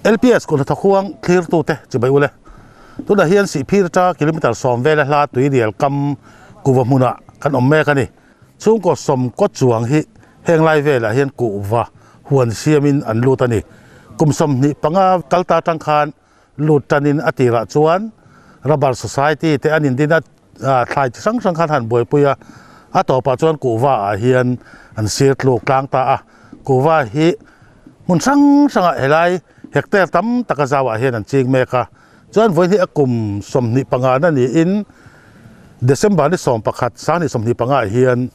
LPS kut hnathawk huang thlirtute chibai ule. Tunah hian Sihphir atanga kilometre sawm vela hla tuirial kam kuhva hmunah kan awm mek a ni. Chhungkaw sawmkaw chuang hi heng lai velah hian kuhva huan siamin an lut a ni. Kum 25 kal ta atang khan lut tanin a tirah chuan Rubber Society te an indin a, thlai chi hrang hrang khan han buaipui a, a tawpah chuan kuhva ah hian an sir tluk tlang ta a. Kuhva hi hmun hrang hrangah helai hectare tam taka zauah hian an ching mek a. Chuan vawiin hi a kum 25 na niin December ni 11 2025 ah hian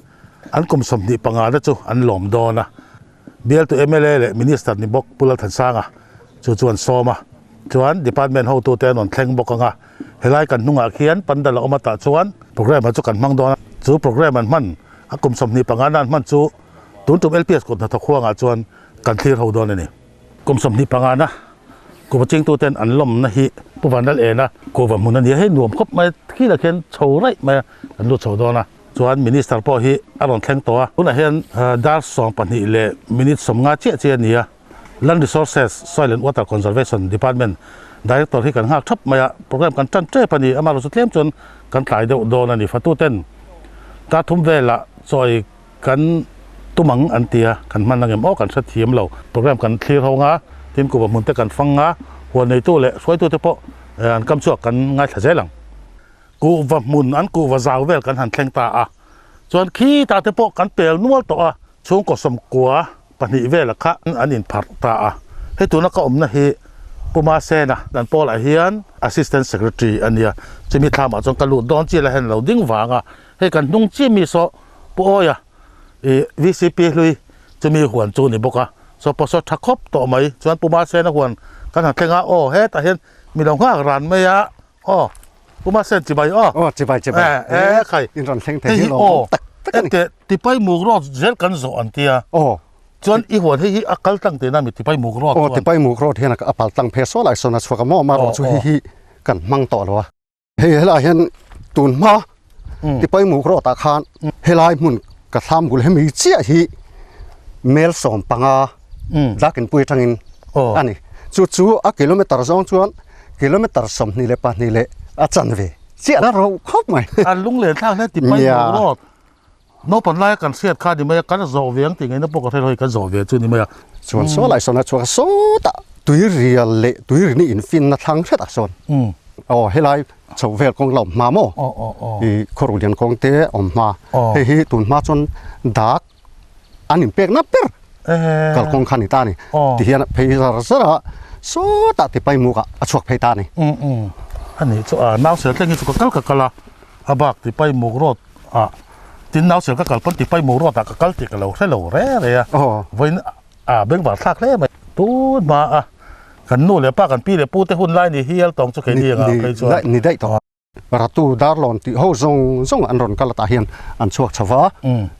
an kum 25 na chu an lawm dawn a. Bialtu mla leh Minister ni bawk Pu Lalthansanga chu chu an sawm a. Chuan Department hotute an rawn thleng bawk ang a. Helai kan hnungah khian pandal a awm atah chuan programme ah chu kan hmang dawn a. Chu programme an hman a kum 25 na an hman chu tun tum LPS kut hnathawk huangah chuan kan thlir ho dawn a ni. Kum 25 na kuhva chingtuten an lawmna hi Pu Vanlal Ena kuhva hmun a ni a, hei nuam khawp mai a, khilah khian chho raih mai a, kan lut chho dawn a. Chuan Minister pawh hi a rawn thleng tawh a, tunah hian dar 12 leh minute 50 chiah chiah a ni a, Land Resources, Soil and Water Conservation Department Director hi kan nghak thap mai a, program kan tan tep a ni, amaherawhchu tlem chuan kan tlai deuh dawn a ni. Fatuten dar thum velah chawi kan tum ang an ti a, kan hman ang em aw kan hrethiam lo. Program kan thlir ho nga, tin kuhva hmun te kan fang nga, huan neitu leh hruaitute pawh an kam chhuak kan ngaithla zel ang. Kuhva hmun an kuhva zau vel kan han thleng ta a, chuan khitah te pawh kan pel nual tawh a, chhungkaw 92 vela kha an inpharh ta a. Hei tuna ka awmna hi Pu Masena dan pawlah hian Assistant Secretary a nia, chumi thlamah chuan ka lut dawn chiah la hian a lo ding vang a, hei kan hnung chiah mi saw Pu Awia ih VCP hlui chumi huan chu a ni bawk a, saw pawh saw tha khawp tawh mai, chuan Pu Masena huan kan han thleng a, aw hetah hian mi lo nghak ran mai a. Aw, Pu Masen chibai aw. Aw, chibai chibai. Eh, eh, khai. In rawn thleng thei hi lawm tak tak ani. Ente, tipai muk road zel kan zawh an tia. Aw. Chuan i huan hei hi a kal tlang tihna mi tipai muk road chuan. Aw, tipai muk road hian a pal tlang phei saw lai sawn a chhuak a maw amaherawh chu hei hi kan hmang tawh lo a. Hei helai hian tun hma tipai muk road ah khan helai hmun ka thlam bul hemi chiah hi mel 15 Dakinpui atangin a ni. Chu chu a kilometer zawng chuan kilometer 22 leh a chanve chiah a ro khawp mai. A lunglen thlak hle ti pai mawh rawt. Naupang laia kan hriat kha ni mai a, kan zawh ve ang tih ngaihna pawh ka hre lo hei kan zawh ve chu ni mai a. Chuan saw lai sawn a chhuak a sawtah tuirial leh tuirini infinna thlang hretah sawn aw helai chho vel kawng la awm hma maw i khawruhlian kawng te awm hma hei hi tun hma chuan dak an inpekna ber kalkawng kha a ni ta a ni. Tihian phei zar zar a sawtah tipai mukah a chhuak phei ta a ni. A nih chu a nausel thleng hi chu ka kal ka kal a, a bak tipai muk rawt ah tin nausel ka kal pawn tipai muk rawt ah ka kal tih ka lo hre lo re re a, vawiin a bengvar thlak hle mai. Tun hma a kan nu leh pa kan pi leh pu te hun lai ni hial tawng chu keini ang ah phei chuan. Ni daih tawh. Ratu Darlawn tih ho zawng zawng an rawn kal atah hian an chhuak chho va,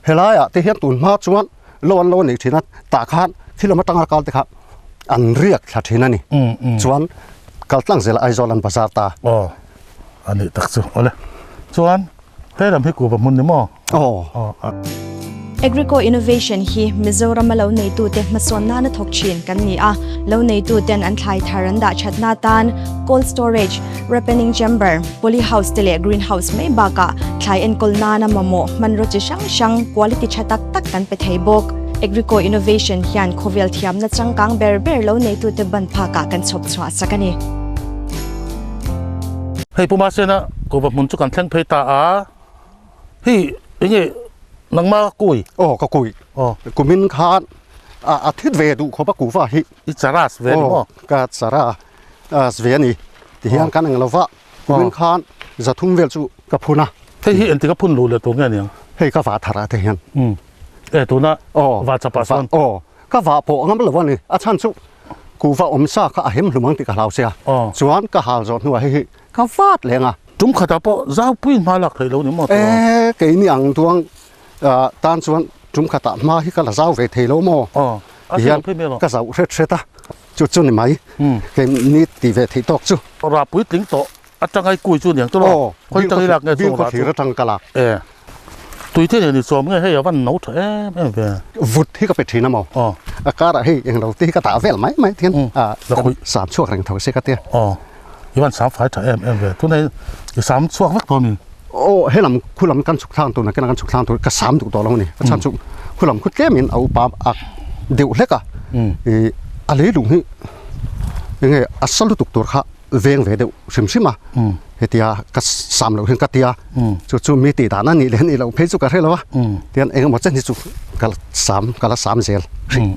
helaiah te hian tun hma chuan lo an lo nei thin a, tah khan thil awm atanga kal te kha an riak thla thin a ni. Chuan kal tlang zela Aizawl an bazar ta. Aw, a nih tak chu. Awle. Chuan he lam hi kuhva hmun ni maw? Aw. Agrico Innovation hi Mizorama lo neitute hmasawn nana thawk thin kan ni a, lo neituten an thlai thar an dah thatna atan cold storage, ripening chamber, poly house te leh green house mai bakah thlai enkawl nana mamawh hmanraw chi hrang hrang quality tha tak tak kan pe thei bawk. Agrico Innovation hian khawvel thiamna changkang ber ber lo neitute ban phakah kan chhawp chhuah sak a ni. Hei Pu Masena kuhva hmun chu kan thleng phei ta a. Hei enge nangma kui? Aw ka kui. Aw. Kumin khan a a thit ve duh khawp a kuhva hi. I charas ve ni maw? Ka chara as ve a ni. Ti hian kan eng lova kumin khan zathum vel chu ka phun a. Hei hi engtik a phun luh leh tur nge niang? Hei ka vah thar a te hian. Umm. E tuna vah chapah sawn. Aw. Ka vah pawh ngam lo a ni. A chhan chu kuhva awm sa kha a hem hlum ang tih ka hlau sia. Chuan ka hal zawh hnuah hei hi ka vat leng a. Tum khatah pawh zaupuiin hma lak theih lo ni maw tawh? E, keini ang duang tan chuan tum khatah hma hi ka la zau ve thei lo maw? Ti hian ka zauh hret hret a, chu chu ni mai. Keini ti ve theih tawk chu. Rah puitling tawh atanga i kui chu niang tawh lo? Aw, Khawi tang i lak nge chu? Bing khawthlir atang ka lak. E. Tui te nen i chawm nge hei a van no tha em em ve. Vut hi ka pe thin a maw? Aw. A karah hei englo te hi ka dah vel mai mai thian a sam chhuak reng tho se ka tia. Aw. I van sam fai tha em em ve. Tunah i sam chhuak vek tawh a mi? Aw helam khulam kan chhuk thlang tur nakin a kan chhuk thlang tur ka sam duh tawh lo a ni. A chhan chu khulam khu tlemin a upa a deuh hlek a. I a leilung hi enge a sa lutuk tur kha veng ve deuh hrim hrim a. Hetia ka sam loh hian ka tia chu chu mi tih dan a nih leh a nih loh phei chu ka hre lo a. Tian engemaw chen hi chu ka sam ka la sam zel hrih.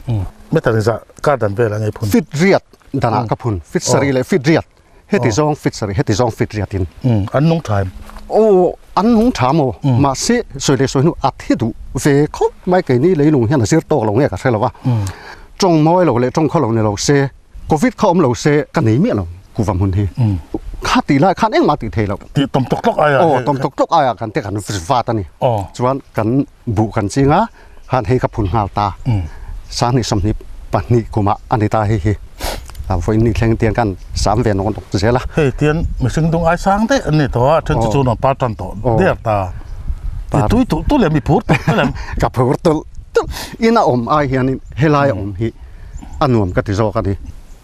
Meter engzah kar dan vel a ngei phun? Fit riat danah ka phun. Fit sarih leh fit riat. Heti zawng fit sarih heti zawng fit riat in. An nung tha em? Aw an nung tha maw? Mahse sawi leh sawi hnu a thi duh ve khawp mai keini leilung hian a zir tawk lo nge ka hre lo a. Tawng mawi lo leh tawng khaw lo ni lo se Covid kha awm lo se ka nei miah lo kuva hmun hi. Kha tih lai khan engmah tih thei lo. Tih tawm tawk tawk aia. Aw tawm tawk tawk aia kan te kan vat a ni. Chuan kan buh kan ching a khan hei ka phun nghal ta. Sanghnih 22 kumah a ni ta hei hi. Vawiin ni thleng tiang kan sam ve nawk nawk zel a. Hei tian mihring dung ai sang daih an ni tawh a, then chu chu nuam par tan tawh der ta. I tui tulh tulh em i phur tulh tulh em? Ka phur tulh tulh. Ina awm ai hianin helai awm hi a nuam ka ti zawk a ni.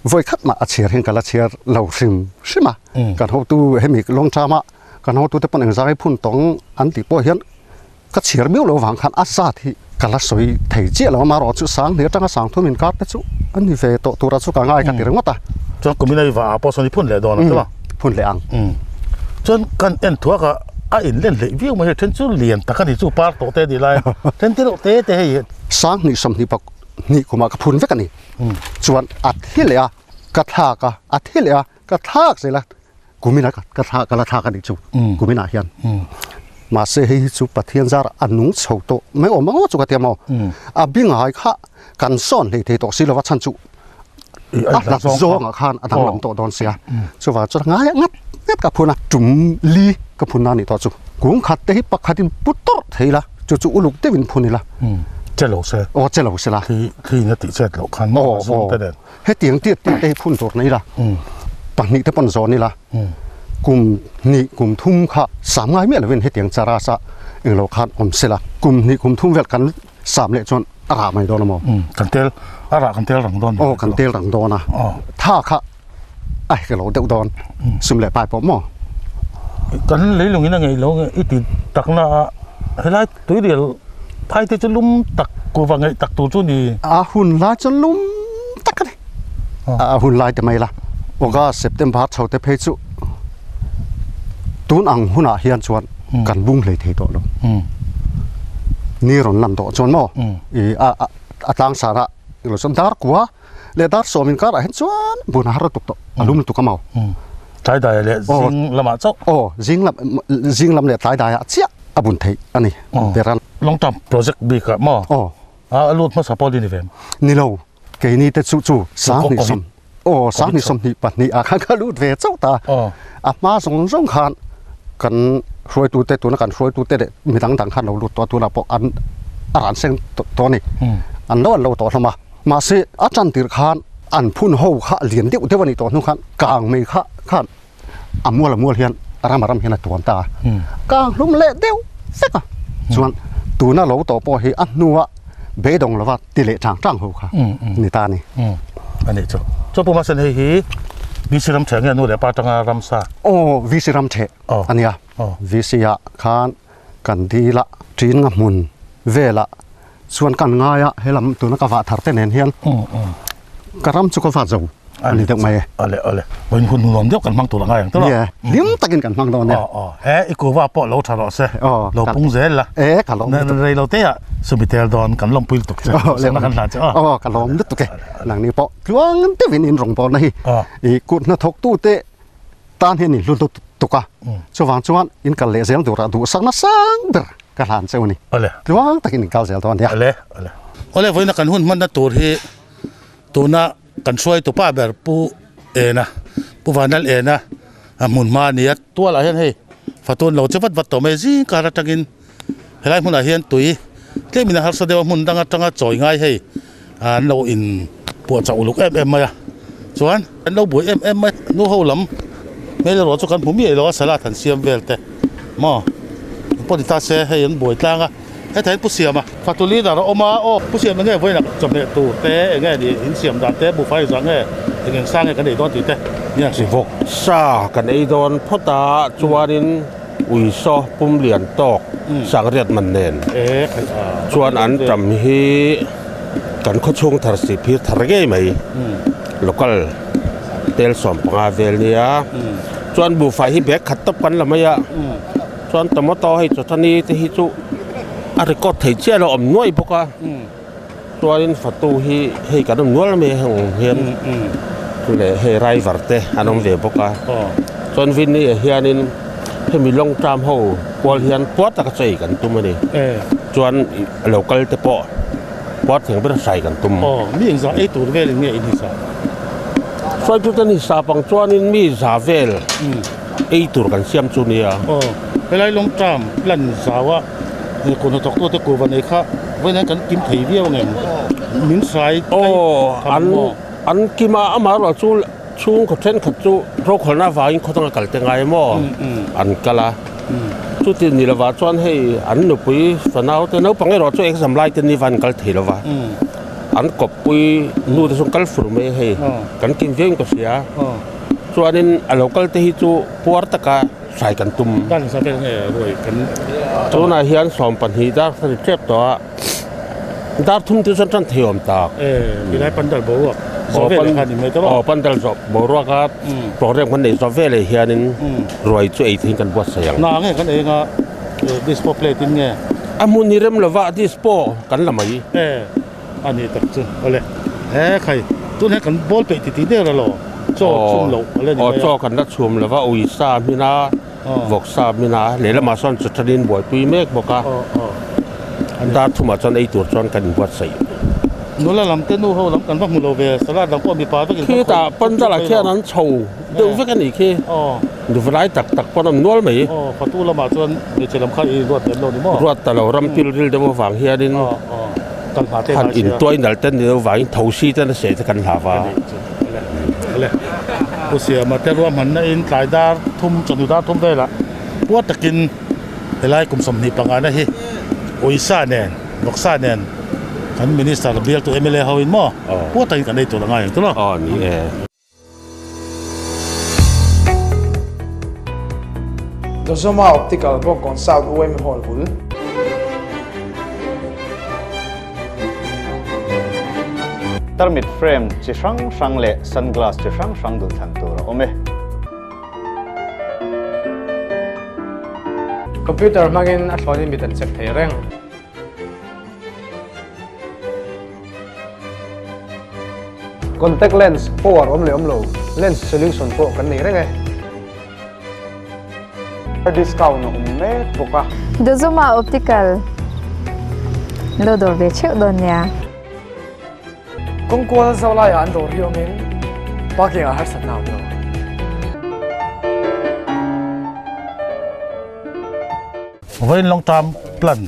Vawi khat mah a chhiar hian ka la chhiar lo hrim hrim a. Kan hotu hemi long term a kan hotute pawn engzai phun tawng an tih pawh hian ka chhiar miau lo vang khan a zat hi ka la sawi thei chiah lo a, amaherawh chu Sanghnih atanga Sangthum inkar te chu a ni ve tawh tura chu ka ngai ka ti ringawt a. Chuan kum in a i vah ah pawh sawn i phun leh dawn a chuan. Phun leh ang. Chuan kan en thuak a, a in len hleih viau mai hei then chu lian tak a ni chu par tawh te a nih lai then te reuh te te hei. Sanghnih 20 hnih kumah ka phun vek a ni. Chuan a thi leh a, ka thlak a, a thi leh a, ka thlak zel a, kumina ka thlak ka la thlak a nih chu kuminah hian. Mahse hei hi chu Pathian zar a nung chho tawh mai awm ang chu ka ti a maw. A bingai kha kan sawn hlei thei tawh si lova chhan chu a hlat zawngah khan a danglam tawh dawn sia. Chuvang chuan ngai ngat ngat ka phun a, tum li ka phun na nih tawh chu. Kung khat te hi pakhatin pu tawrh thei la, chu chu uluk deuhin phun ila. Che lo se. Aw che lo se la. Thli thli in a tih chet loh khan maw a zawng te nen. Hetiang tiat tiat te hi phun tur nei la, pahnih te pawn zawn ila, kum hnih kum thum kha sam ngai miah lovin hetiang chara sa englo khan awm se la, kum hnih kum thum vel kan sam leh chuan a rah mai dawn a maw? Kan tel a rah kan tel rang dawn. Aw kan tel rang dawn a, tha kha a hek lo deuh dawn, sum leh pai pawh maw? Kan leilung in a ngeih lo i ti takna a helai tuirial phai te chu lum tak kuva ngeih tak tur chu ni. A hun lai chuan lum tak a ni. A hun lai te mai la August September chho te phei chu tun ang hunah hian chuan kan bung hlei thei tawh lo. Ni rawn lan tawh chuan maw i a a tlang sarah ilo chuan dar kua leh dar sawm inkarah hian chuan bun a har lutuk tawh a lum lutuk a maw. Tlai daiah leh zing lamah chauh. Aw zing lam zing lam leh tlai daiah chiah a bun theih a ni ber a. Long term project bikah maw? Aw. A lut hmasa pawh ni ni ve. Ni lo keini te chu chu sanghnih sawm aw sanghnih 22 ah khan ka lut ve chauh ta. A hma zawng zawng khan kan hruaitute tuna kan hruaitute leh mi dang dang khan lo lut tawh a tunah pawh an a ran seng tawh a ni. An lo an lo tawh hlawm a. Mahse a tan tir khan an phun ho kha lian deuh deuh a nih tawh hnu khan kang mai kha khan a mual a mual hian a ram a ram hian a tuam ta a. Kang hlum leh deuh vek a. Chuan tuna lo tawh pawh hi a hnua beidawng lova ti leh tang tang ho kha ni ta a ni. A nih chu. Chuan Pu Masen hei hi VC ram theh nge nu leh pa atanga ramsa? Aw VC ram theh a nia. VC ah khan kan dil a, ṭin nga hmun velah chuan kan ngai a, helam tuna ka vah thar te nen hian ka ram chu ka va zo a ni deuh mai e. Awle awle, vawiin hun nuam deuh kan hmang tur a ngai ang tawh lo. Hlim takin kan hmang dawn e. Aw aw, he i kuva pawh lo tha rawh se, lo pung zel la. E ka lawm lutuk. Rei lo te ah sumi tel dawn kan lawmpui lutuk che, sawmna kan hlan che aw. Aw ka lawm lutuk e, nangni pawh tluang deuhin in rawngbawlna hi i kut hnathawktu te tan hian in hlu lutuk a, chuvang chuan in kal leh zel turah duhsakna sang ber ka hlan cheu a ni. Awle. Tluang takin in kal zel dawn a nia. Awle, awle. Awle, vawiina kan hun hmanna tur hi tuna kan hruaitu pa ber Pu Ena, Pu Vanlal Ena a hmun hma a ni a. Tualah hian hei fatun lo che vat vat tawh mai zing kar atangin helai hmunah hian tui tlemin a harsa deuh a hmun dang atanga chawi ngai hei an lo in puah chauh uluk em em mai a chuan an lo buai em em mai nu ho lam hmel erawh chu kan hmu miah lo a salad han siam vel te maw pawh ni ta se hei an buai tlang a. Hetah hian Pu Siama fatu leader a awm a, aw Pu Siama nge vawiinah chawhmeh tur te eng nge ni in siam dan te buhfai zah nge eng eng sa nge kan ei dawn tih te ni ang si. Vawk sa kan ei dawn phawt a, chuanin ui saw pum lian tawk sangriat man nen chuan an tam hi kan khawchhung thar si phir thar ngei mai local tel 15 vel nia chuan buhfai hi bag khat tawp kan la mai a chuan tomato hei chawthani te hi chu a record thei chiah lo awm nuaih bawk a chuanin fatu hi hei kan awm nual mai a heng hian leh hei driver te an awm ve bawk a chuan Vinny ah hianin hemi long term ho kual hian puar taka chei kan tum a ni chuan lo kal te pawh puar theng ber hrai kan tum. Aw mi engzah ei tur velin nge in hisa? Hruaitu ten hisa pang chuanin mi za vel ei tur kan siam chu nia. Aw helai long term plan zau a kut hnathawk tute kuhva nei kha vawiin hian kan kim thei viau ang em? Min hrai Aw an an kim a amaherawh chu chhungkaw thenkhat chu rokhawlna avangin khawdanga kal te ngai maw an kal a chuti ni lovah chuan hei an nupui fanau te naupang erawh chu exam lai te ni van kal thei lova an kawppui nu te chu an kal fur mai a hei kan kim viau in ka hria chuanin a lo kal te hi chu puar taka hrai kan tum. Tunah hian 12 dar kha ri tep tawh a. Dar thum te chuan tan thei awm tak. Tilai pandal boruak zawh veleh kha ni mai tawh. Aw pandal zawh boruak a program kan neih zawh veleh hianin ruai chu ei theihin kan buatsaih ang. Na nge kan ei anga dispo plate in nge? A hmun hi rem lova dispo kan la mai. E a ni tak chu awle he khai tun hian kan bawl peih titi der alo chaw chhum loh ale ni mai a. Aw chaw kan la chhum lova uisa hmina Vawksa hmina lehlamah sawn chu thanin buaipui mek bawk a, dar thumah chuan ei tur chuan kan inbuatsaih. Nula lam te nu ho lam kan va hmu lo ve, salad lam pawh mipa vekin kan khawih. Khitah pandal ah khian an chho deuh vek a nih khi, duvalai tak tak pawn a awm nual mai. Aw, fatu lamah chuan hmeichhe lam kha i ruat lem lo ni maw? Ruat ta lo, ram pil ril deuh avang hianin han intuai nalh te ni deuh vangin thosi te na seh te kan hlau a. Awle, Pu Siama te ruahmanna in tlai dar thum chawhnu dar thum velah puat takin helai kum 25 na hi Uisa nen Vawksa nen kan Minister bialtu mla ho in maw puat takin kan ei tur a ngai ang chu lo. Aw ni e. Dozoma Optical Bawngkawn South UM Hall bul. Tarmit frame chi hrang hrang leh sunglass chi hrang hrang duhthlan tur a awm e. Computer hmangin a thlawnin mit an check thei reng. Contact lens power awm leh awm lo, lens solution pawh kan nei reng e. Discount a awm mek bawk a. Dozuma Optical lo dawr ve theuh dawn nia. Kawngkual zau laiah an dawr hi awmin parking ah harsatna a awm lo. Vawiin long term plan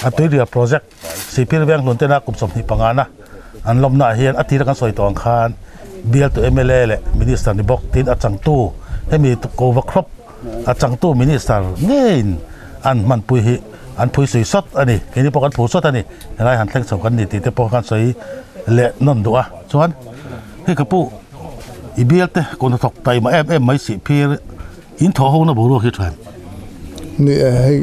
a tuirial project Sipir Veng hlun tena kum 25 na an lawmna ah hian a tira kan sawi tawh ang khan bialtu mla leh minister ni bawk tin a changtu hemi ko va khlawp a changtu minister ngeiin an hmanpui hi an phui sui sawt a ni keini pawh kan phu sawt a ni helai han thleng chho kan ni tih te pawh kan sawi leh nawn duh a chuan hei ka pu i bialte kut hnathawk taima em em mai Sihphir In thawh ho na boruak hi tha em? Ni e, hei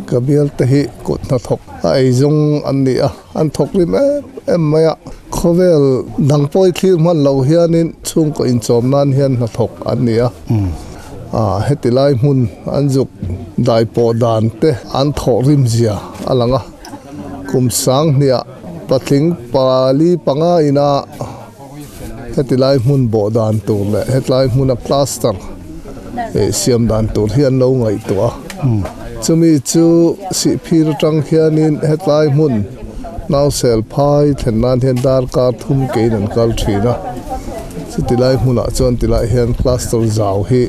ka bialte hi kut hnathawk a ei zawng an ni a, an thawk rim em em mai a. Khawvel dang pawh i thlir hman loh hianin chhungkaw inchawm nan hian hnathawk an ni a. Heti lai hmun an zuk dai pawh dan te an thawh rim zia a lang a. Kum 2000 patling pali panga ina Heti lai hmun bawh dan tur leh hetlai hmuna plaster eh siam dan tur hi an lo ngaihtuah a. Chumi chu Sihphir atang hianin hetlai hmun Nausel phai thlen nan hian darkar thum kein an kal thin a. Chuti lai hmunah chuan tilai hian plaster zau hi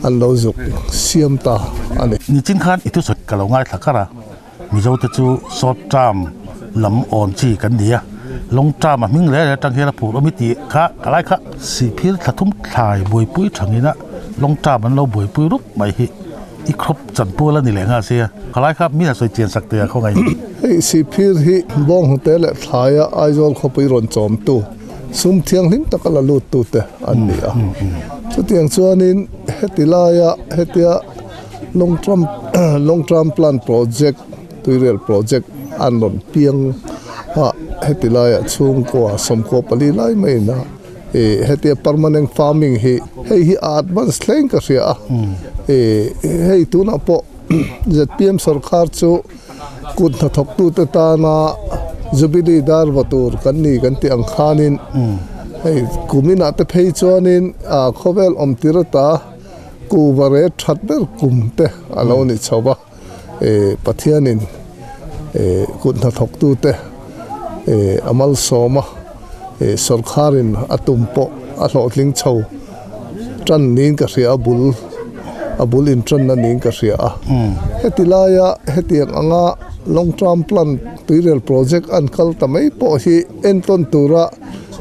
an lo zuk siam ta a ni. Nichin khan i thusawi ka lo ngaithla kar a. Mizo te chu short term lam awn chi kan ni a, long term a hming reng reng atang hian a phur awm i tih kha ka lai kha. Sihphir thla thum thlai buaipui thangina long term an lo buaipui rup mai hi I crop chan pual a ni leh nghal sia. Khalai kha mi a sawi chian sak teh a khawngaih. Hei Sihphir hi Bawnghnute leh Thlaia Aizawl khawpui rawn chawmtu, sum thianghlim taka la luttute an ni a. Chutiang chuanin heti laia hetia Long Term Long Term Plan Project, Tuirial Project an rawn piang a, heti laiah chhungkua 14 lai maiin a Ih hetia permanent farming hi hei hi a advance thleng ka hria a, ih hei tunah pawh zpm sorkar chu kut hnathawktute tana jubilee dar va tur kan ni kan tih ang khanin hei kuminah te phei chuanin ah khawvel awm tir ata kuhva reh that ber kum te a lo ni chho va. Pathianin kut hnathawktute a malsawm a, sawrkharin a tum pawh a hlawhtling chho tan niin ka hria a, bul a bul intanna niin ka hria a. Heti laia hetiang anga long term plan tuirel project an kal ta mai pawh hi entawn tura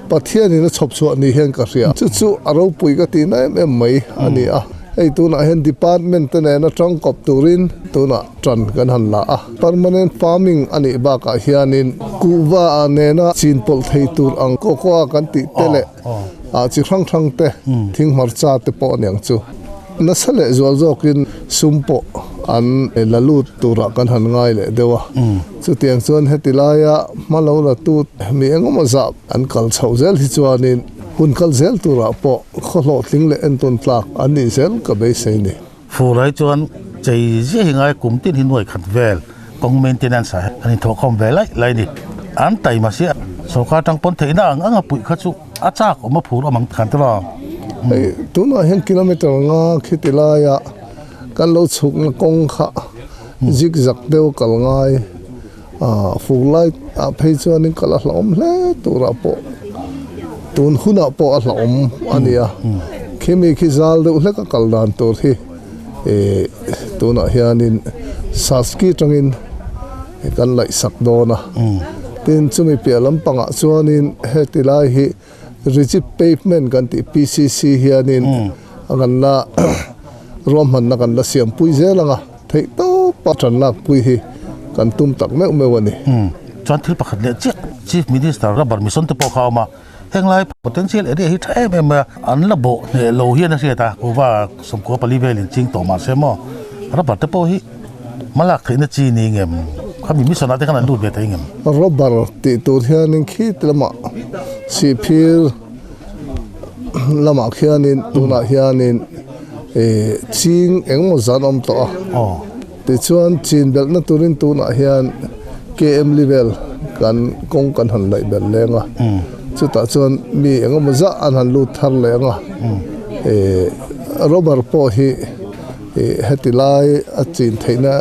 Pathianin a chhawp chhuah ni hian ka hria. Chu chu a ropui ka tihna em em mai a ni a. Hei tunah hian department te nena tangkawp turin tunah tan kan han la a. Permanent farming a nih bakah hianin kuhva ah nena chin pawlh thei tur ang cocoa kan tih te leh ah chi hrang hrang te thing hmarcha te pawh a niang chu. Nasa leh zual zawkin sum pawh an la lut turah kan han ngai leh deuh a. Chutiang chuan heti laia hma lo la tu mi engemaw zah an kal chhoh zel hi chuanin hun kal zel turah pawh khaw hlawhtling leh entawn tlak an nih zel ka beisei ni. Fur ai chuan chei ziah hi ngai kum tin hi nuai khat vel kawng maintenance ah an inthawhkhawm ve laih laih a ni. An taima sia sorkar tang pawn theihna ang anga puih kha chu a chak awm a phur awm ang khan tawh a. Hei tunah hian kilometer nga khiti laia kan lo chhukna kawng kha Zig zag deuh kal ngai a fur lai ah phei chuanin kal a hlauhawm hle turah pawh tun hunah pawh a hlauhawm a ni a khimi khi zal deuh hlek a kal dan tur hi ih tunah hianin Saski tangin kan laih sak dawn a tin chumi piah lampangah chuanin heti lai hi Rigid pavement kan tih PCC hianin a kan la ruahmanna kan la siampui zel ang a, theih tawpa tan lakpui hi kan tum tak meuh meuh a ni. Chuan thil pakhat leh chiah Chief Minister rubber mission te pawh kha a awm a, henglai potential area hi tha em em mai a, an la bawh hneh lo hian a hriat a, kuhva 14 velin ching tawh mahse maw rubber te pawh hi hma lak theihna chi ni ngem? Khami mission ah te khan an lut ve thei ngem? Rubber tih tur hianin khit lamah Sihphir lamah khianin tunah hianin ih ching engemaw zan awm tawh a. Tichuan chin belhna turin tunah hian KM level kan kawng kan han laih belh leng a. Chutah chuan mi engemaw zah an han lut thar leh ang a. Ih rubber pawh hi. Ih heti lai a chin theihna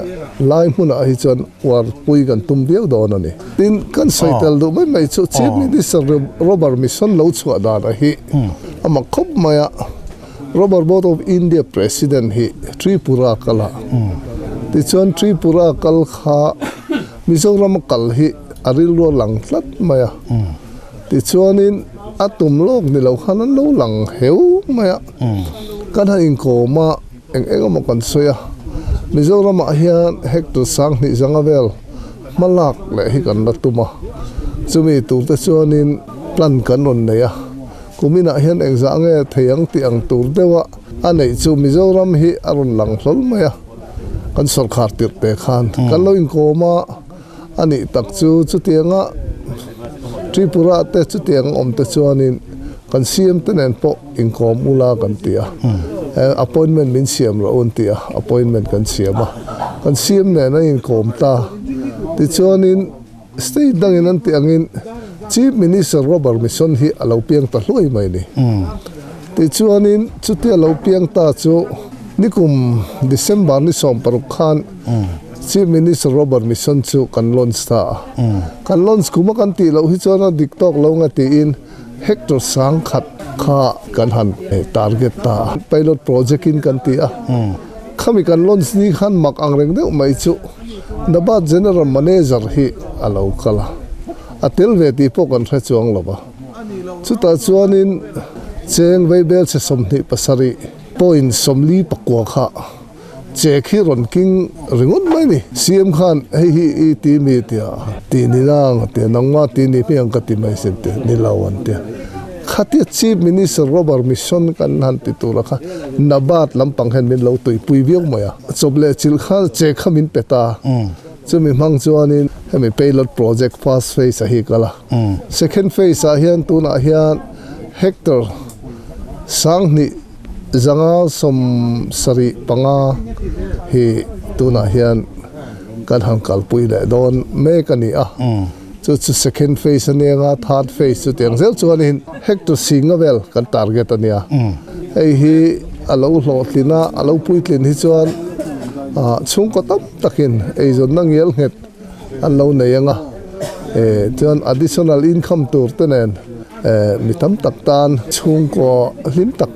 lai hmunah hi chuan uar pui kan tum viau dawn a ni. Tin, kan sawi tel duh mai mai chu Chief Minister Rubber Mission lo chhuah danah hi a mak khawp mai a, Rubber Board of India President hi Tripura kal a, tichuan Tripura kal kha Mizoram a kal hi a rilru a lang tlat mai a, tichuanin a tum lawk ni lo khan an lo lang heu mai a. Kan han inkawm a, eng eng emaw kan sawi a, Mizoramah hian hectare 2000 zanga vel hma lak leh hi kan la tum a, chumi turte chuanin plan kan rawn nei a, kuminah hian engzah nge thei ang tih ang tur deuha a neih chu Mizoram hi a rawn lang hlawl mai a, kan sawrkhar tirh te khan kan lo inkawm a, a nih tak chu chutianga Tripura te chutiang awm te chuanin kan CM te nen pawh inkawm ula kan ti a, appointment min siam rawh u an ti a, appointment kan siam a, kan CM nen a inkawm ta. Tichuanin state dangin an tih angin Chief Minister Rubber Mission hi a lo piang ta hluai mai ni. Tichuanin chutia lo piang ta chu nikum December ni 16 khan Chief Minister Rubber Mission chu kan launch ta a. Kan launch kuma kan tih loh hi chuan a dik tawk lo nga tiin hectare 1000 kha kan han target ta a. Pilot project in kan ti a. Khami kan launch ni khan mak ang reng deuh mai chu Nabat General Manager hi a lo kal a. A tel ve tih pawh kan hre chuang lo va. Chutah chuanin cheng veibel chhe 27 point 49 kha. Che khi rawn king ringawt mai ni. CM khan hei hi i ti mi tia tih ni nang a tia, nangmah tih ni hmiang ka ti mai sin tia, ni lo an tia. Khatia Chief Minister Rubber Mission kan han ti tura kha Nabard lampang hian min lo tuipui viau mai a. Chawp leh chilh kha che kha min pe ta. Chumi hmang chuanin hemi Pilot Project first phase a hi kal a. Second phase ah hian tunah hian hectare 2000 575 hi tunah hian kan han kalpui leh dawn mek a ni a. Chu chu second phase a nia nga, third phase chu tiang zel chuanin hectare singa vel kan target a nia. Hei hi a lo hlawhtlin a, a lo puitlin hi chuan chhungkaw tam takin eizawnna ngial nghet an lo nei ang a. Chuan additional income tur te nen mi tam tak tan chhungkaw hlim tak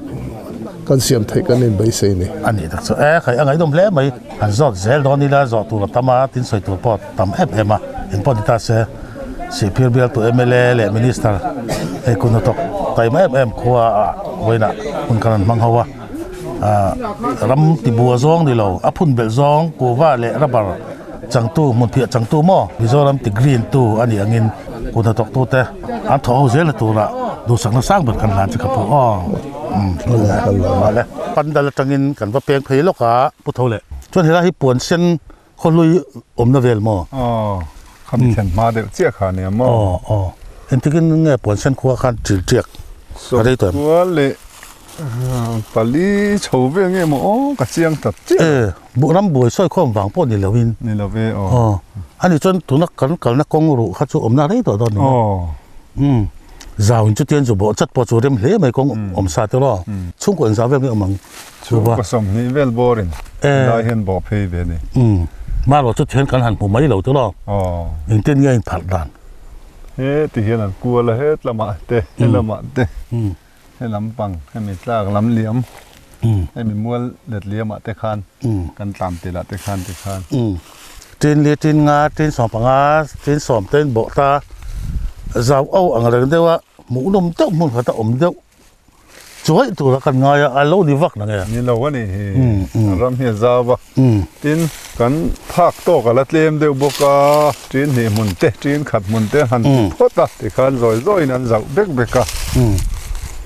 kan siam theih kan inbeisei ni. A nih tak chu e, khai a ngaihnawm hle mai. Han zawt zel dawn ila zawh tur a tam a, tin sawi tur pawh a tam em em a. Engpawh ni ta se, Sihphir bialtu mla leh Minister hei kun hnathawk taima em em khua ah vawiinah hun kan han hmang ho a. Ram tibua zawng ni lo, a phun belh zawng kuhva leh rubber changtu hmunphiah changtu maw Mizoram ti green tu a nih angin kut hnathawk tute an thawh ho zel na turah duhsakna sang ber kan hlan chu ka phu aw. Mahle pandal atangin kan va peng phei lawk a pu tho leh chuan helai hi puan sen khawhlui awmna vel maw? Aw khami thlen hma deuh chiah kha ania maw? Aw aw engtikin nge puan sen khua khan ṭil ṭiak a rei tawh em? Sawmkua leh pali chho vel nge maw aw ka chiang ta chiah. E ram buai sawi khawm vang pawh ni lo in. Ni lo ve aw. Aw ani chuan tuna kan kalna kawng ruh kha chu awmna rei tawh dawn ni maw? Aw. Umm zau in chutian zu bawh chat pawh chu rem hle mai kawng awm sa te rawh. Chhungkaw engzah vel nge awm ang chu va. Chhungkaw 20 vel bawr in helai hian bawh phei ve ni. Umm marawh chu thian kan han hmu mai lo te rawh. Aw. Engtin nge a inpharh dan? He ti hian an kual a het lamah te he lamah te. He lampang hemi tlak lam liam hemi mual let liamah te khan kan tlan tel ah te khan ti khan. Tin li tin nga tin 15 tin 10 te in bawh ta zau au ang reng deuh a hmuhnawm deuh hmun khat a awm deuh chuaih tura kan ngai a a lo ni vak nang e. Ni lo a ni hi ram hi a zau a tin kan phak tawk a la tlem deuh bawk a tin hnih hmun te tin khat hmun te han ti phawt a tikhan zawi zawiin an zauh bek bek a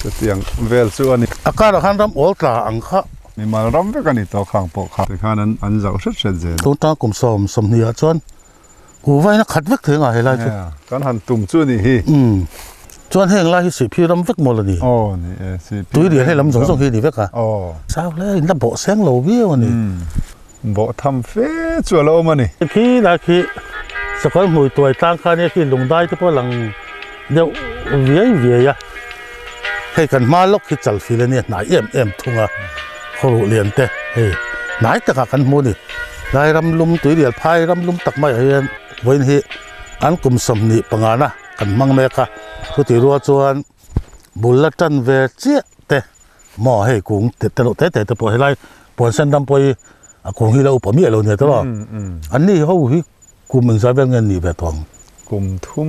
chutiang vel chu a ni. A karah khan ram awl tla ang kha. Mimal ram vek a ni tawh khang pawh kha. Tikhan an an zauh hret hret zel. Tun tang kum 20 ah chuan kuhva in a khat vek thei anga helai chu. Kan han tum chu ni hi. Chuan heng lai hi Sihphir ram vek mawl a ni. Aw ni e Sihphir. Tui rial hei lam zawng zawng hi a ni vek a. Aw. Chau hle in la bawh seng lo viau a ni. Bawh tham fe chu a lo awm a ni. Khi lai khi sakawr hmui tuai tlang kha nia khi lungdai te pawh a lang deuh viai viai a. Hei kan hma lawk hi chalfil a nia hnai em em thung a khawruh lian te hei hnai takah kan hmu a ni. Lai ram lum tuirial phai ram lum tak maiah hian vawiin hi an kum 25 na kan hmang mek a chutih rual chuan bul la tan ve chiah te maw hei kung te te loh te te te pawh helai puan sen ram pawh hi a kung hi la upa miah lo nia te rawh an ni ho hi kum engzah vel nge an nih ve tawh ang. Kum thum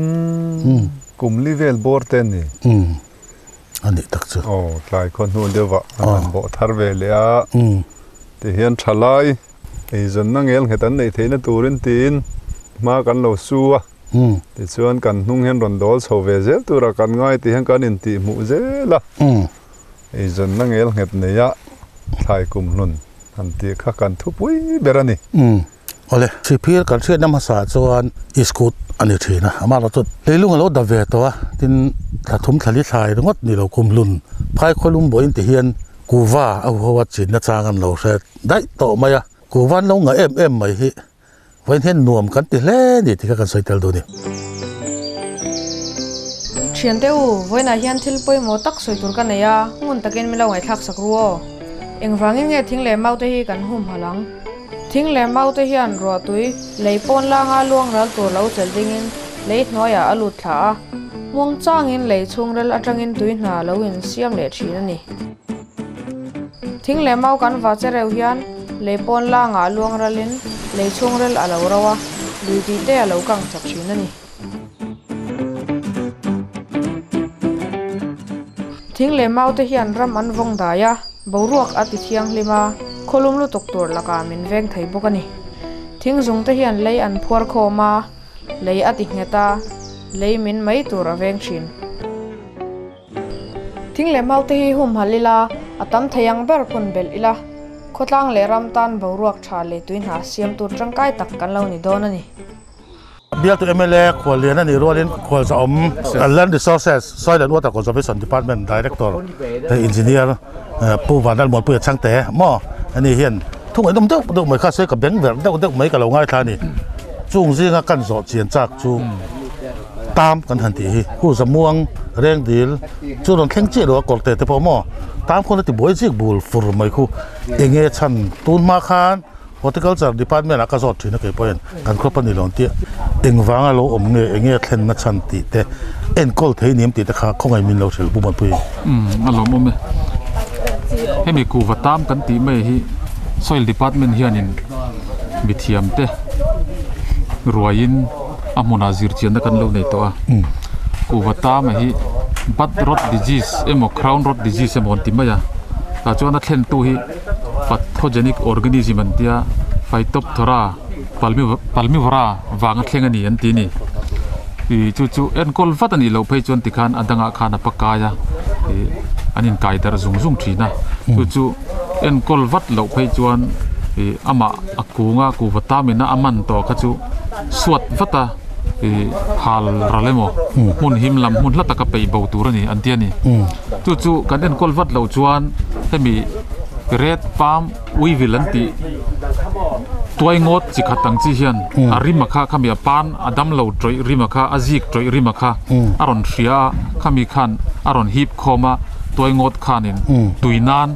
kum li vel bawr te an ni. A nih tak chu. Aw tlai khaw hnu deuhah an han bawh thar ve leh a tihian thalai eizawnna ngel nghet an neih theihna turin tiin hma kan lo su a. Tichuan kan hnung hian rawn dawl chho ve zel tura kan ngai tih hian kan intih hmuh zel a. Eizawnna ngel nghet neia thlai kum hlun han tih kha kan thupui ber a ni. Awle, Sihphir kan hriatna hmasa chuan iskut a ni thin a, amah erawh chu leilung a lo da ve tawh a, tin thla thum thla li thlai ringawt ni lo kum hlun phai khawlum buain ti hian kuva a huho a chinna chang an lo hre daih tawh mai a, kuva an lo ngah em em mai hi Vawiin hian nuam kan ti hle ni tih kha kan sawi tel duh a ni. Thiante u, vawiinah hian thil pawimawh tak sawi tur ka nei a, ngun takin min lo ngaihthlak sak ru aw. Engvangin nge thing leh mau te hi kan humhalh ang? Thing leh mau te hian ruahtui lei pawn langa luang ral tur lo chelh dingin lei hnuaiah a lut thla a, muang changin lei chhungrel atangin tui hna lo insiam leh thin a ni. Thing leh mau kan va che reuh hian lei pawn langah luang ralin lei chhungrel a lo ro a, lui tih te a lo kang chak thin a ni. Thing leh mau te hian ram an vawng dai a, boruak a ti thianghlim a, Khawlum lutuk tur lakah min veng thei bawk a ni. Thing zung te hian lei an phuar khawm a, lei a ti nghet a, lei min mai tur a veng thin. Thing leh mau te hi humhalh ila, a tam thei ang ber phun belh ila, khawtlang leh ram tan boruak tha leh tui hna siam tur tangkai tak kan lo ni dawn a ni. Bialtu mla khuallian a nih rualin khualzawm Land Resources, Soil and Water Conservation Department Director Engineer Pu Vanlalmuanpuia Chhangte maw ani hian thu ngaihnawm deuh deuh mai kha se ka beng verh deuh deuh mai ka lo ngaithla a ni. Chung zinga kan zawh chian chak chu tam kan han tih hi hu zamuang rengdil chu rawn thleng chiah lo a kawrte te pawh maw tam khawn a ti buai zik bul fur mai khu enge chhan tun hma khan Horticulture department ah ka zawt thin a kei pawhin kan crop a ni lo tih engvanga lo awm nge enge thlen na chhan tih te enkawl thei ni em tih te kha khawngaih min lo hrilh Pu Muanpui. Umm a lawmawm e. Hemi kuhva tam kan tih mai hi soil department hianin mithiam te ruaiin a hmunah zirchianna kan lo nei tawh a. Kuhva tam a hi bud rot disease emaw crown rot disease emaw an ti mai a tah chuan a thlentu hi Pathogenic organism an tia Phytophthora palmivora vanga thleng a ni an ti a ni. Ih chu chu enkawl vat a nih loh phei chuan tikhan a dangah khan a pakai a ih an inkai darh zung zung thin a. Chu chu enkawl vat loh phei chuan ih amah a kunga kuhva tamina a man tawh kha chu suat vat a ih hal ral emaw hmun him lam hmun hla taka peih bo tur a ni an ti a ni. Chu chu kan enkawl vat loh chuan hemi Red palm weevil an tih tuai ngawt chi khat ang chi hian a rim a kha khami a pan a dam lo tawih rim a kha a zik tawih rim a kha a rawn hria a khami khan a rawn hip khawm a tuai ngawt khanin tui nan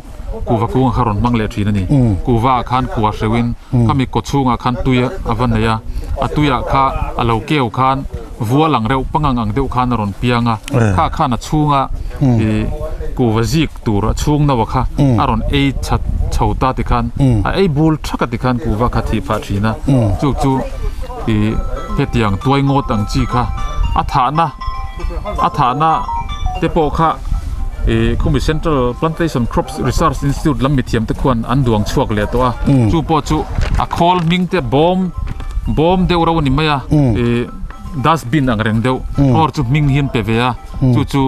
kuhva kung a kha rawn hmang leh thin a ni kuhva ah khan kua hreuhin khami kaw chhungah khan tui a va nei a a tuiah kha a lo keu khan vual ang reuh pangang ang deuh khan a rawn piang a kha khan a chhunga ih kuhva zik tur a chhung no a kha a rawn ei chat chho ta ti khan a ei bul thak a ti khan kuhva kha thih phah thin a chu chu ih hetiang tuai ngawt ang chi kha a thahna a thahna te pawh kha ih khumi central plantation crops research institute lam mithiam te khuan an duang chhuak leh tawh a chu pawh chu a khawl hming te bawm bawm deuh ro a ni mai a ih dustbin ang reng deuh or chu hming hi an pe ve a. Chu chu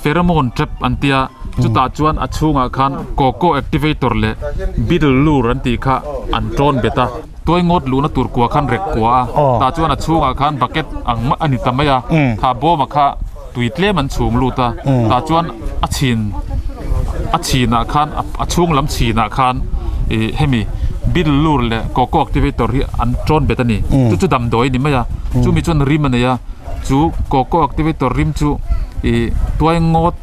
pheromone trap an tia chutah chuan a chhungah khan coco activator leh beetle lure an tih kha an tawn bet a tuai ngawt luhna tur kua khan rek kua a tah chuan a chhungah khan bucket ang a ni ta mai a kha bawmah kha tui tlem an chhum lut a tah chuan a chhin a chhinah khan a chhung lam chhinah khan ih hemi beetle lure leh coco activator hi an tawn bet a ni chu chu damdawi a ni mai a chumi chuan rim a nei a. Chu coco activator rim chu ih tuai ngawt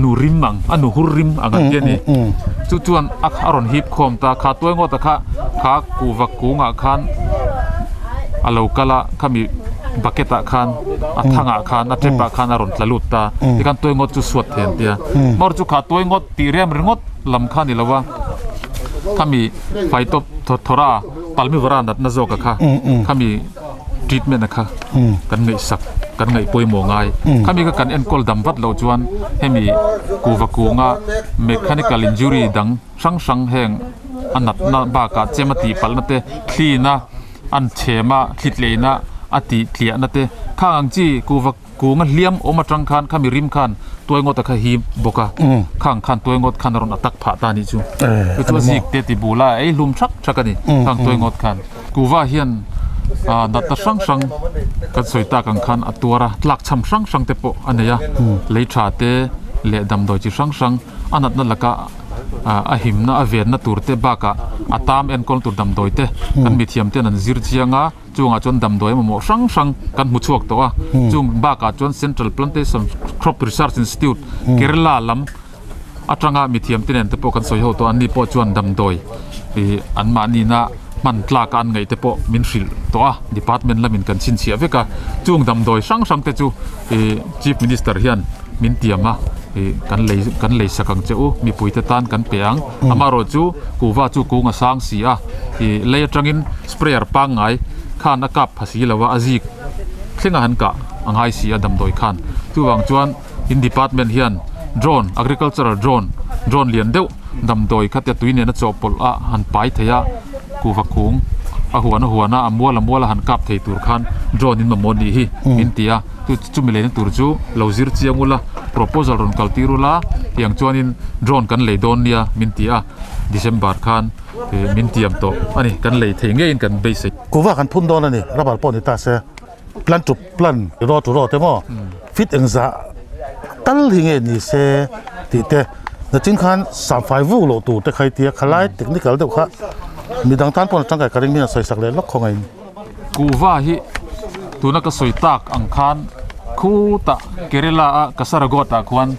nu rim ang a nu hur rim ang an ti a ni. Chu chuan a rawn hip khawm ta kha tuai ngawt a kha kha kuhva kungah khan a lo kal a khami bucket ah khan a thangah khan a tap ah khan a rawn tla lut ta tikhan tuai ngawt chu suat thei an ti a. Mawr chu kha tuai ngawt tih rem ringawt lam kha a ni lo a khami phytophthora palmivora natna zawk a kha khami. Treatment a kha kan ngaihsak kan ngaih pawimawh ngai. Khami kha kan enkawl dam vat loh chuan hemi kuhva kunga mechanical injury dang hrang hrang heng a natna bakah chem a tih palhna te, thlina an chhem a thlitleina a tih tliahna te khang ang chi kuhva kunga hliam awm atang khan khami rim khan tuai ngawt a kha hi bawk a, khang khan tuai ngawt khan a rawn attack phah ta a nih chu. Chu chu a zik te ti bula ei hlum thak thak a ni khang tuai ngawt khan. Kuhva hian natna hrang hrang kan sawi tak ang khan a tuar a, tlak chham hrang hrang te pawh a nei a, lei tha te leh damdawi chi hrang hrang a natna laka a himna a venna tur te bakah a tam enkawl tur damdawi te kan mithiam ten an zir chiang a, chungah chuan damdawi mamawh hrang hrang kan hmu chhuak tawh a, chung bakah chuan Central Plantation Crop Research Institute, Kerala lam atanga mithiam te nen te pawh kan sawi ho tawh a, anni pawh chuan damdawi ih anmahnina hman tlak a an ngaih te pawh min hrilh tawh a, department lamin kan chhinchhiah vek a, chung damdawi hrang hrang te chu ih Chief Minister hian min tiam a, ih kan lei kan lei sak ang che u, mipui te tan kan pe ang, amaherawh chu kuhva chu kung a sang si a, ih lei atangin sprayer pangngai khan a kap pha si lo a, a zik thleng a han kah a ngai si a damdawi khan, chuvang chuan. In department hian drone, agricultural drone, Drone lian deuh damdawi kha tia tui nena chawhpawlh a han pai thei a, kuhva kung a huan a huan a, a mual a mual a han kap thei tur khan drone in mamawh nih hi min ti a, chu chumi leina tur chu lo zir chiang ula, proposal rawn kal tir ula tiang chuanin drone kan lei dawn nia min ti a, December khan min tiam tawh a ni, kan lei thei ngeiin kan beisei. Kuhva kan phun dawn a ni, rubber pawh ni ta se. Plan to plan, row to row te maw fit engzah tal hi nge ni se tih te nachin khan samfai vuk loh tur te kha i tia khalai technical deuh kha midang tan pawh tangkai ka ring min a sawi sak leh lawk khawngaih in. Kuhva hi tuna ka sawi tak ang khan khutah Kerala a Kasaragod ah khuan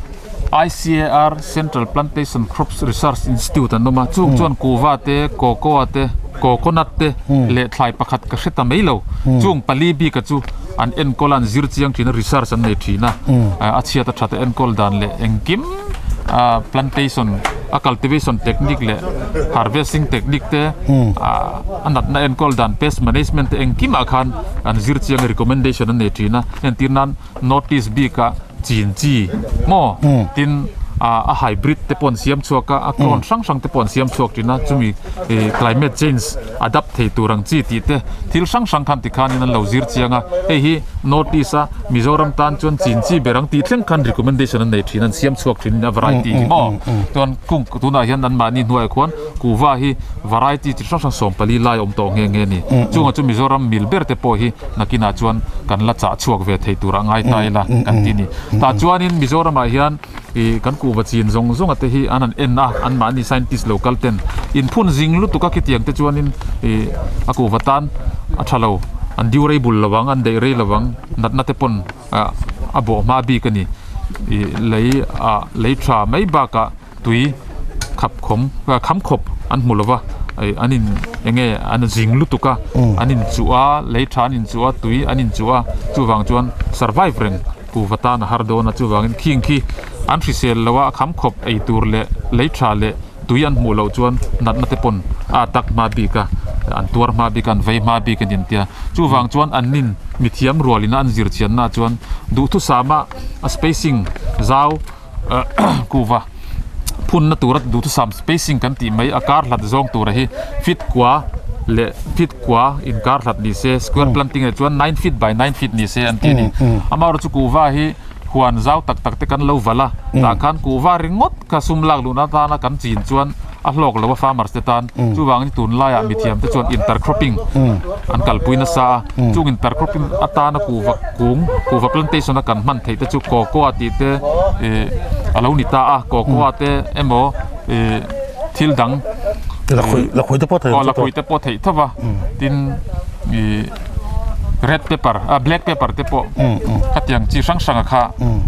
ICAR Central Plantation Crops Research Institute an awm a, chung chuan kuhva te, cocoa te, coconut te leh thlai pakhat ka hre ta mai lo. Chung pali bika chu an enkawl a, an zir chiang thin a, research an nei thin a, a chhiat a that a enkawl dan leh engkim plantation a cultivation technique leh harvesting technique te, a natna enkawl dan pest management te engkimah khan an zir chiang a, recommendation an nei thin a, entir nan Notice bika chin chi maw tin a hybrid te pawh an siam chhuak a, a clone hrang hrang te pawh an siam chhuak thin a, chumi climate change adapt thei tur ang chi tih te thil hrang hrang khan tikhanin an lo zir chiang a, hei hi Notice a Mizoram tan chuan chin chi ber ang tih thleng khan recommendation an nei thin, an siam chhuak thin a variety hi maw chuan kung tunah hian anmahni hnuaiah khuan Kuhva hi variety chi hrang hrang 14 lai a awm tawh nghe nghe a ni. Chungah chu Mizoram mil ber te pawh hi nakinah chuan kan la chah chhuak ve thei turah ngai ta ila kan ti a ni. Tah chuanin Mizoramah hian ih kan kuhva chin zawng zawnga te hi an han en a, anmahni scientist lo kal ten inphun zing lutuk a khitiang te chuanin ih a kuhva tan a tha lo, an durable lo ang, an daih rei lo ang, natna te pawn a bawh hma bik a ni. Ih lei ah lei tha mai bakah tui khap khawm kham khawp an hmu lova ih an in eng nge an zing lutuk a an in chuh a lei tha an in chuh a tui an in chuh a chuvang chuan survive reng kuhva tan a har dawn a chuvangin khing khi an hrisel lo a kham khawp ei tur leh lei tha leh tui an hmuh loh chuan natna te pawn a attack hma bik a an tuar hma bik a an vei hma bik a ni an tia chuvang chuan an nin mithiam rualin a an zir chianna chuan duhthusama a spacing zau. Kuhva phunna tura duhthusam spacing kan tih mai a kar hlat zawng tura hi feet kua leh feet kua inkar hlat ni se square planting ah chuan nine feet by nine feet ni se an ti a ni amaherawhchu kuhva hi huan zau tak tak te kan lo valh a tah khan kuhva ringawt kha sum lak luhna atana kan chin chuan a hlawk lo a farmers te tan chuvangin tunlaiah mithiam te chuan intercropping an kalpui nasa a chung intercropping atana kuhva kung kuhva plantation a kan hman theih te chu cocoa tih te ih a lo ni ta a cocoa te emaw ih thil dang lakhuih te pawh theih aw lakhuih te pawh theih tho va tin ih red pepper ah black pepper te pawh khatiang chi hrang hrang a kha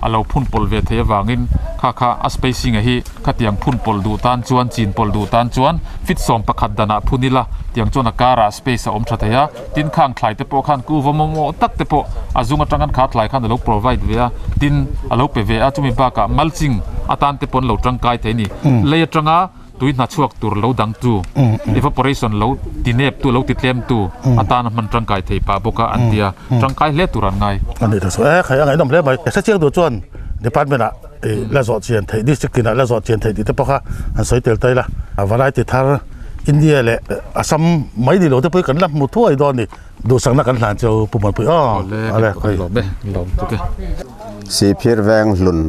a lo phun pawlh ve theih avangin kha kha a spacing a hi. Khatiang phun pawlh duh tan chuan chin pawlh duh tan chuan fit 11 danah phun ila, tiang chuan a karah space a awm tha thei a, tin khang thlai te pawh khan kuva mawmawh tak te pawh a zung atang an kha thlai khan a lo provide ve a, tin a lo pe ve a, chumi bakah mulching atan te pawh an lo tangkai thei a ni. Lei atanga tui hna chhuak tur lo dang tu, evaporation lo ti nep tu, lo ti tlem tu atan a hman tangkai thei pah bawk a an ti a, tangkai hle tur an ngai. A ni ta chu e, khai a ngaihnawm hle mai. Hrechiang duh chuan department ah la zawh chian theih district tinah la zawh chian theih tih te pawh kha han sawi tel ta ila variety thar India leh Assam mai ni lo te pawh hi kan la hmu thuai dawn a ni duhsakna kan hlan chu Pu Muanpui aw ale khawi lawm tuk e. Sihphir Veng Hlun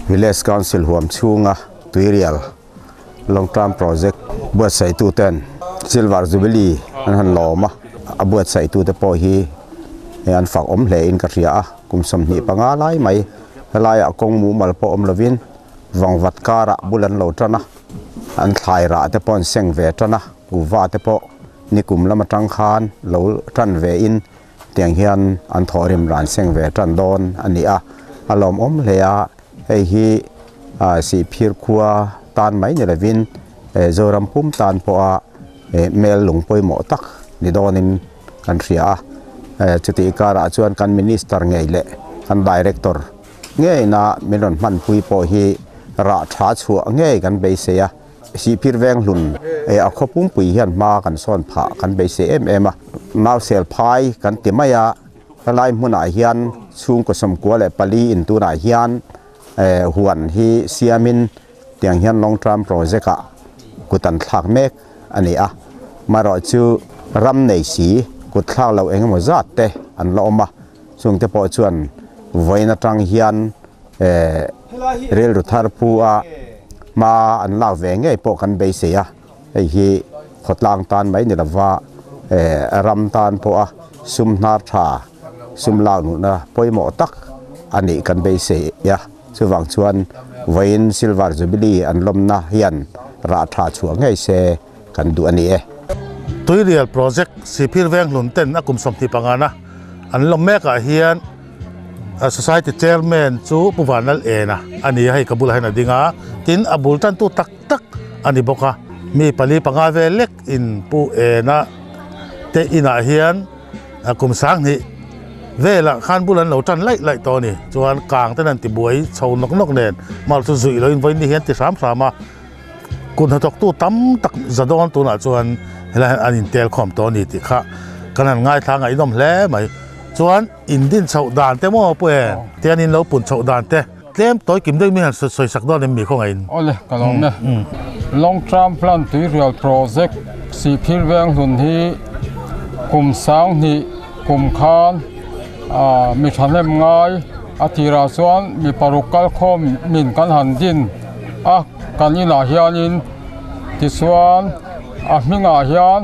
Village Council huam chhunga Tuirial Long Term Project buatsaihtu ten Silver Jubilee an han lawm a, a buatsaihtu te pawh hi an fak awm hle in ka hria a. Kum 25 lai mai helaiah kawng mumal pawh awm lovin vangvat karah bul an lo tan a, an thlai rah te pawh an seng ve tan a, kuhva te pawh nikum lam atang khan lo tan ve in tiang hian an thawhrim rah an seng ve tan dawn a ni a, a lawmawm hle a, hei hi Sihphir khua tan mai ni lovin Zoram pum tan pawha mel lung pawimawh tak ni dawnin kan hria a, chutih karah chuan kan Minister ngei leh kan Director ngeina min rawn hmanpui pawh hi rah tha chhuah ngei kan beisei a, Sihphir Venghlun a khaw pumpui hian hma kan sawn phah kan beisei em em a, Nausel phai kan ti mai a, helai hmunah hian chhungkaw 94 in tunah hian huan hi siamin. Tiang hian long term project ah kut an thlak mek a ni a, marawh chu ram nei si kut thlak loh eng emaw zat te an la awm a, chung te pawh chuan vawiin atang hian rilru thar pu a hma an lak ve ngei pawh kan beisei a, hei hi khawtlang tan mai ni lova ram tan pawha sum hnar tha sum lak luhna pawimawh tak a nih kan beisei a. Chuvang chuan vawiin Silver Jubilee an lawmna hian rah tha chhuah ngei se kan duh a ni e. Tuirial Project Sihphir Venghlun ten a kum 25 na an lawm mekah hian Society Chairman chu Pu Vanlal Ena a ni a, hei ka bulah hian a ding a, tin a bul tantu tak tak a ni bawk a. Mi pali panga vel lek in Pu Ena te inah hian Kum 2000 velah khan bul an lo tan laih laih tawh a ni. Chuan kang ten an ti buai chho nawk nawk nen mal chu zuih loin vawiin ni hian ti hram hram a. Kut hnathawktu tam tak za dawn tunah chuan helai hian an intel khawm tawh a ni tih kha kan han ngaithla ngaihnawm hle mai. Chuan in din chhoh dan te maw pu e tian in lo pun chhoh dan te tlem tawi kim deuh mi han sawi sak dawn em mi khawngaihin. Awle ka lo awm e. Long Term Plan Tuirial Project Sihphir Venghlun hi kum 2000 kum khan mi thahnem ngai a tirah chuan mi paruk kal khawm min kan han din a kan inah hianin tichuan a hmingah hian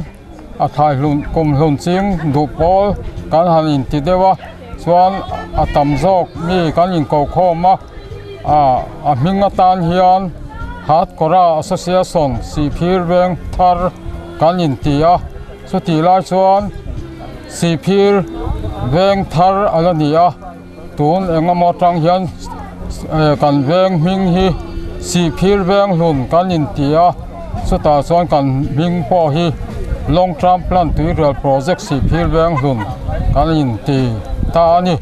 a thlai hlun kum hlun ching duh pawl kan han inti deuh a chuan a tam zawk mi kan inko khawm a ah a hming atan hian Hatkawra Association Sihphir veng thar kan inti a chutih lai chuan Sihphir veng thar a la ni a tun eng emaw atang hian kan veng hming hi Sihphir veng hlun kan inti a chutah chuan kan hming pawh hi Long Term Plan Tuirial Project Sihphir veng hlun kan inti ta a ni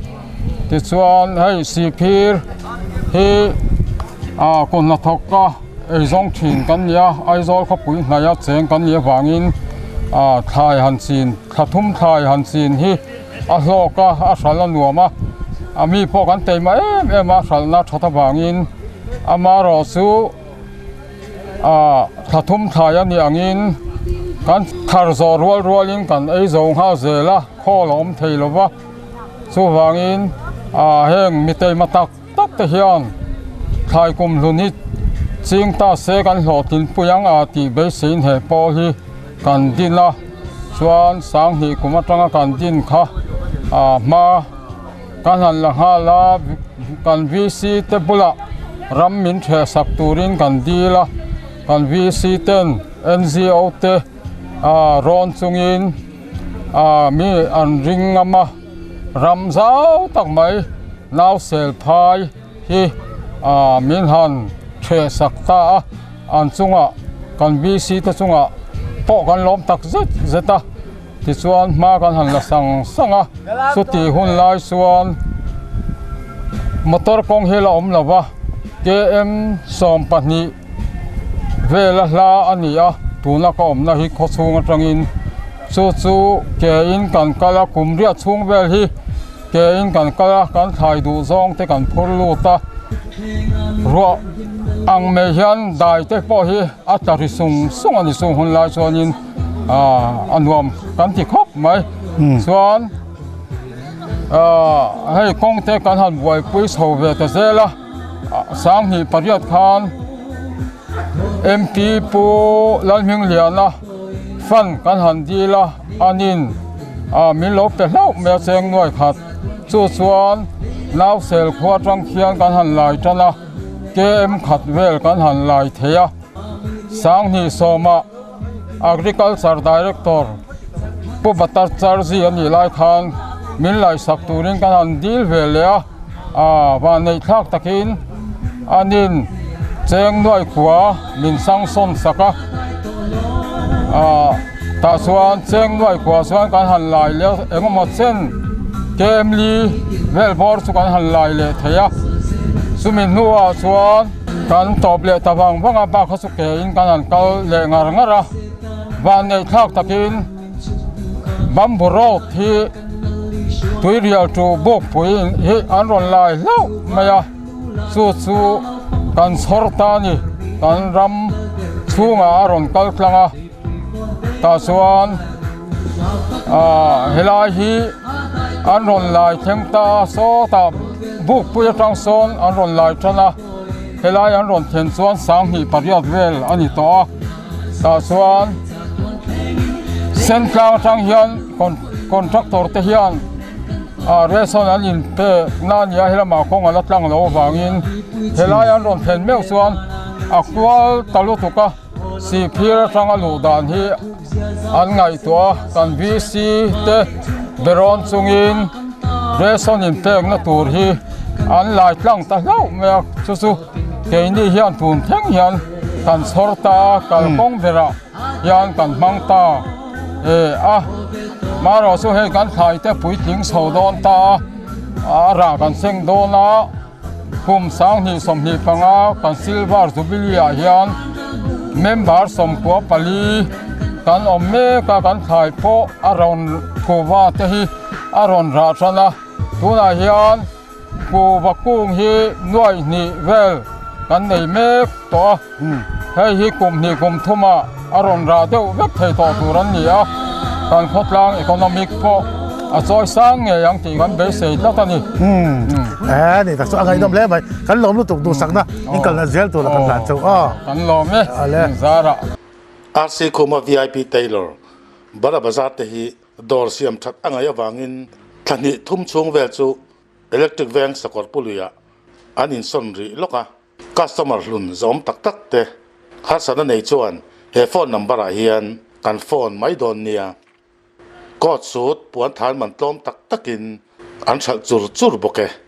tichuan hei Sihphir hi ah kut hnathawk a eizawng thin kan ni a Aizawl khawpui hnaih a cheng kan nih avangin ah thlai han chin thla thum thlai han chin hi. A hlawk a, a hral a nuam a, a mi pawh kan teima em em a, hralhna that avangin amaherawh chu ah thla thum thlai a nih angin kan thar zawh rual rualin kan ei zo nghal zel a, khawl a awm thei lo va, chuvangin ah heng mi teima tak tak te hian thlai kum hlun hi ching ta se kan hlawhtlin pui ang a tih beiseiin he pawl hi kan din a chuan 2000 kum atanga kan din kha ah hma kan han la nghal a kan VC te bulah ram min theh sak turin kan dil a kan VC ten NGO te ah rawn chungin ah mi an ring ngam a. Ram zau tak mai nausel phai hi min han theh sak ta a, an chungah kan VC te chungah pawh kan lawm tak zet zet a, tichuan hma kan han la sang sang a, chutih hun lai chuan motor kawng hi la awm lo va, KM 12 vela hla a ni a, tuna ka awmna hi khawchhung atangin. Chu chu ke in kan kal a, kum riat chhung vel hi ke in kan kal a, kan thlai duh zawng te kan phur lut a, ruah ang mai hian dai te pawh hi a tla ri sung sung a ni chung hun lai chuanin aaa a nuam kan ti khawp mai chuan aaa hei kawng te kan han buaipui chho ve ta zel a, 2008 khan MP Pu Lalhmingliana Fund kan han dil a, anin ah min lo pe hlauh mai a cheng nuai khat. Chu chuan Nausel khua atang khian kan han lai tan a, KM khat vel kan han lai thei a. 2010 ah Agriculture Director Pu Bhattacharjee a nih lai khan min laihsak turin kan han dil ve leh a, ah vanneih thlak takin anin cheng nuai khua min sangsawn sak a, ah tah chuan cheng nuai khua chuan kan han lai leh a engemaw chen kemli vel bawr chu kan han lai leh thei a, chumi hnuah chuan kan tawp leh ta vang vang a bak kha chu ke in kan han kal leh ngar ngar a, vanneih thlak takin bamboo road hi tuirial tu bukpui hi an rawn lai hlauh mai a. Chu chu kan chhawr ta a ni. kan ram chhungah a rawn kal tlang a, tah chuan ah helai hi an rawn lai thleng ta a, sawtah bukpui atang sawn an rawn lai tan a, helai an rawn thlen chuan 2008 vel a ni tawh a, tah chuan sentlang atang hian contractor te hian ah ration an in pek na a ni a, helamah kawng a la tlang loh avangin helai an rawn thlen meuh chuan a kual ta lutuk a, Sihphir atanga luh dan hi an ngaihtuah a, kan VC te berawn chungin ration in pekna tur hi an lai tlang ta hlauh mai a, chu chu keini hian tun thleng hian kan chhawr ta a, kalkawng berah hian kan hmang ta e a, marawh chu hei kan thlai te puitling chho dawn ta a, a rah kan seng dawn a. Kum 2025 kan Silver Jubilee ah hian member 94 kan awm mek a, kan thlai pawh a rawn kuhva te hi a rawn rah tan a, tunah hian kuhva kung hi nuaih hnih vel kan nei mek tawh a, hei hi kum hnih kum thumah a rawn rah deuh vek thei tawh tur an ni a, kan khawtlang economic pawh a chawi sang ngei ang tih kan beisei tlat a ni. E ni tak chu a ngaihnawm hle mai, kan lawm lutuk duhsakna in kalna zel tur a kan hlan chauh a. Kan lawm e, zara. RC Khuma VIP Tailor, Bara Bazar te hi dawr siam that a ngaih avangin thla hnih thum chhung vel chu Electric Veng sakawr puluiah an insawn rih lawk a. Customer hlun zawm tak tak te harsatna nei chuan he phone number ah hian kan phone mai dawn nia. Coat suit puan than man tlawm tak takin an hralh chur chur bawk e.